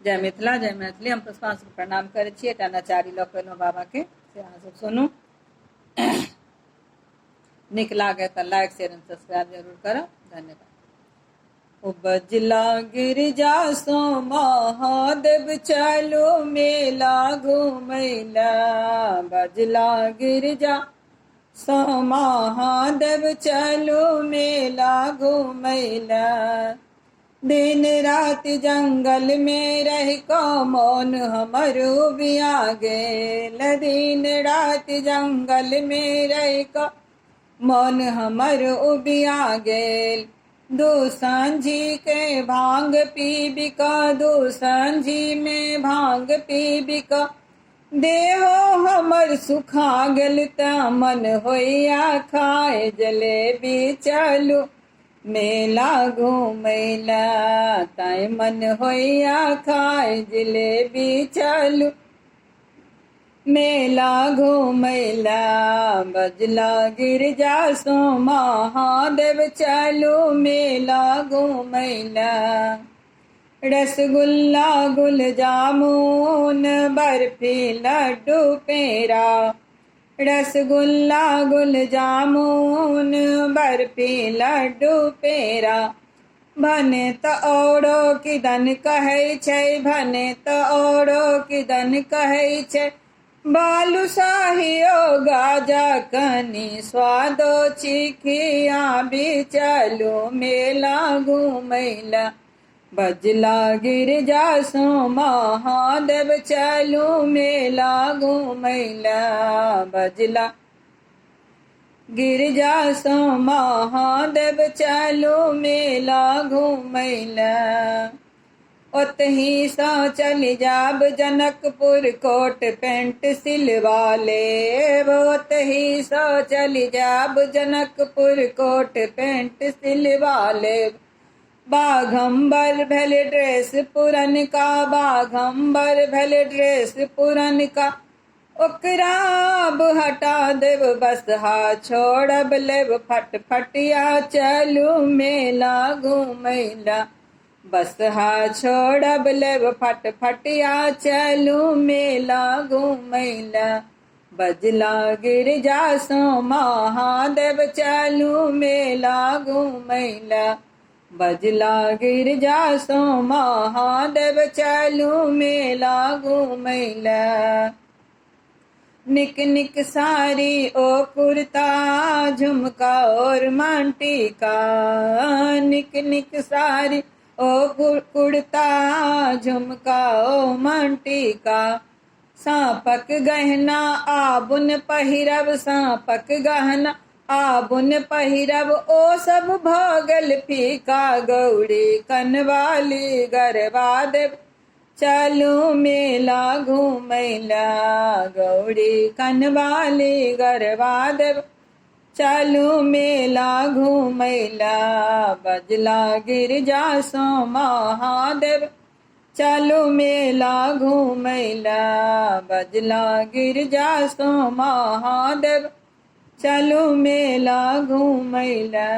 जय मिथिला, जय मैथिली। हम पुष्पा सबके प्रणाम करै छी। एकटा नचारी लऽ कऽ एलहुँ बाबाके, से अहाँ सब सुनू। नीक लागै तऽ लाइक, शेयर एंड सब्सक्राइब जरूर करब। धन्यवाद। ओ बजला गिरिजा सो महादेव चलो मेला घुमैला, बजला गिरिजा सो महादेव चलो मेला घुमैला। दिन राति जंगल में रह कऽ मोन हमर उबिया गेल, दिन राति जंगल में रह कऽ मोन हमर उबिया गेल। दू सांझी के भांग पीबि कऽ, दू सांझी में भांग पीबि कऽ देहो हमर सुखा गेल, तऽ मन होइया खाय जलेबी चलू मेला घुमैला, तैं मन होइया खाय जिलेबी चलू मेला घुमैला। बजला गिरजा सो महादेव चलू मेला घुमैला। रसगुल्ला गुल जामुन बर्फी लड्डू पेड़ा, रसगुल्ला गुल जामुन बर्फी लड्डू पेड़ा। भने तऽ औरो किदन कहै छै, भने तऽ औरो किदन कहै छै, बालू साहियो गाजा कनी स्वादो चिखिया भी चलू मेला घुमैला। बजला गिरजा सो महादेव चलू मेला घुमैला, बजला गिरजा सो महादेव चलू मेला घुमैला। ओतही सँ चलि जाब जनकपुर कोट पेंट सिलवा लेब, ओतही सँ चलि जाब जनकपुर कोट पेंट सिलवा लेब। बाघम्बर भेल ड्रेस पुरनका, बाघम्बर भेल ड्रेस पुरनका, ओकरा आब हटा देब बस हा छोड़ब लेब फटफटिया चलू मेला घुमैला, बस हा छोड़ब लेब फटफटिया चलू मेला घुमैला। बजला गिरजा सो महादेव चलू मेला घुमैला, बजला गिरजा सो महादेव चलू मेला घुमैला। निक निक साड़ी ओ कुर्ता झुमका और मांटीका, निक निक साड़ी ओ कुर्ता झुमका ओ मांटीका। साँपक गहना आबुन पहिरब, साँपक गहना आबुन पहिरब ओ सब भऽ गेल फीका, गौरी कनवाली गरबा देब चलू मेला घुमैला, गौरी कनवाली गरबा देब चलू मेला घुमैला। बजला गिरजा सो महादेव चलू मेला घुमैला, बजला गिरजा सो महादेव चलू मेला घुमैला।